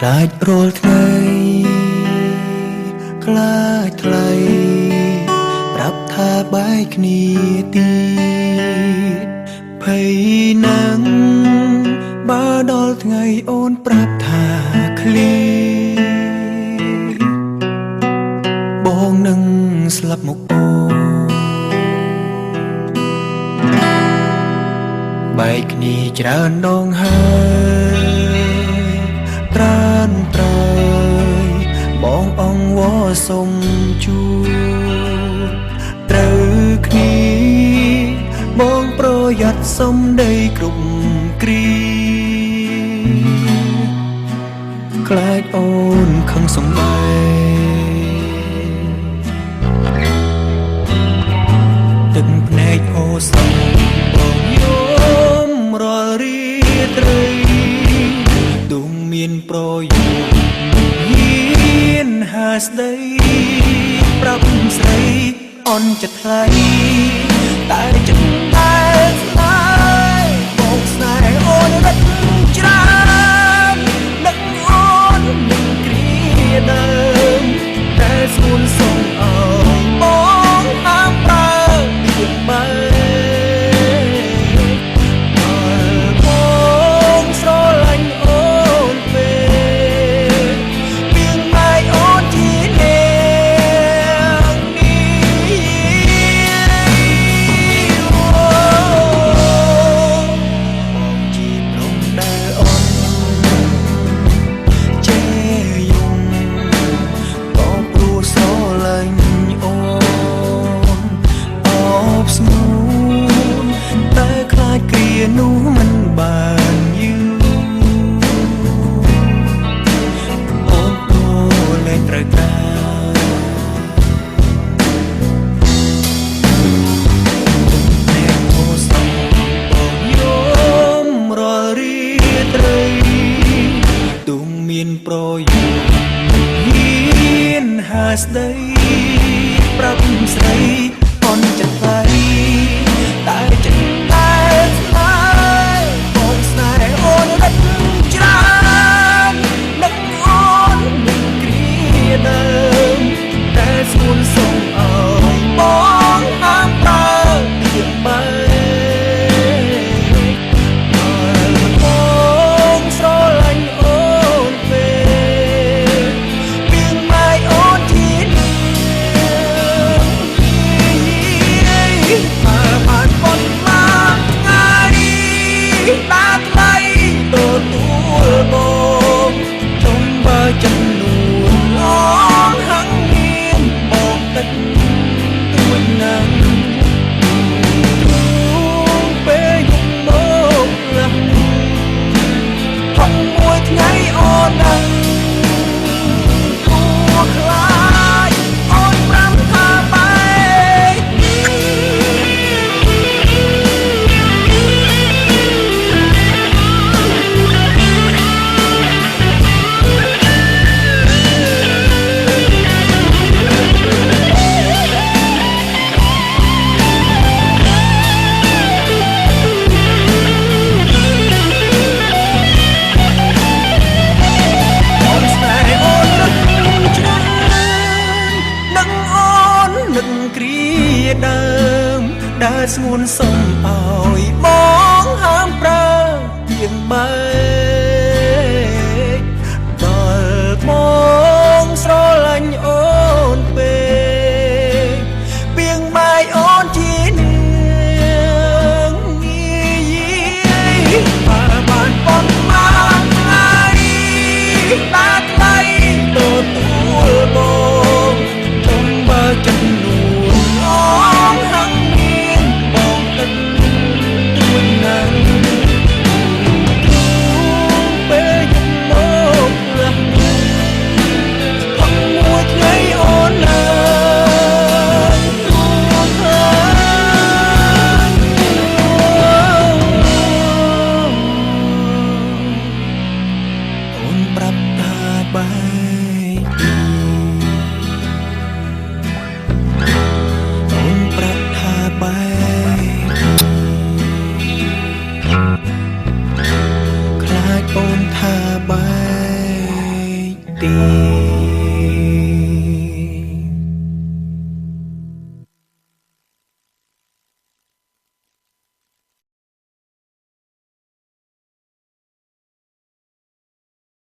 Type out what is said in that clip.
ខ្លាចរាល់ថ្ងៃខ្លាចថ្លៃប្រាប់ថាបែកគ្នាទៀតភ័យណាស់បើដល់ថ្ងៃអូនប្រាប់ថាឃ្លាបងនឹងស្លាប់មកអូនបែកគ្នាច្រើនដងហើយត្រានត្រើយបងអង្វរសុំជួបត្រូវគ្នាបងប្រយ័ត្នសុំដីគ្រប់គ្រាខ្លាចអូនខឹងសំបែទឹកភ្នែកហូរសំបងយំរាល់រាត្រីដួងមានប្រយោគហ៊ានហាស្ដីប្រាប់ស្រីអន់ចិត្តថ្លៃតែចិត្តតែស្នេហ៍បងស្នេហ៍អូនរឹតច្រើននឹកអូននឹងគ្រាដើមតែស្ងួនសុំអើយបងហាមប្រើពីបែបងស្រឡាញ់អូនពេកពីងម៉ែអូនជាអ្នកនេះបងជាព្រំដែលអូនចេយំក៏ព្រោះស្រឡាញ់អូនអបស្ងួនតែខ្លាចគ្រានោះមិនបានយូរអូនព្រោះលែងត្រូវការអ្នកហូរសំបងយំរាល់រាត្រីទុំមានប្រយោគហ៊ានហាស្ដីប្រាប់ស្រីអន់ចិត្តថ្លៃតែចិត្តតែស្នេហ៍បងស្នេហ៍អូនរឹតច្រើននឹកអូននឹងគ្រាដើមតែស្ងួនសុំអើយបងហាមប្រើពីបែកបងស្រឡាញ់អូនពេកពីងម៉ែអូនជានាងបើបានប៉ុន្មានថ្ងៃតាថ្លៃទទួលបងចុំបើចំនួនអងហឹងមានបងតិចទួចណាស់ពេលយំមកលាស់ថងមួយថ្ងៃអូនដឹងគួរខ្លាចអូនប្រាំថាបែក បងស្នេហ៍អូនរឹតច្រើននឹងអូននឹកគ្រាដើមដែលស្ងួនសុំឲ្យបងហាមប្រើទៀងបែកដល់បងស្រឡាញ់អូនពេកពីងម៉ែអូនជានាងងាយបើបានប៉ុន្មានថ្ងៃតាថ្លៃទទួលបងចុំបើចំនួនអងហឹងមានបងតិច ទេ។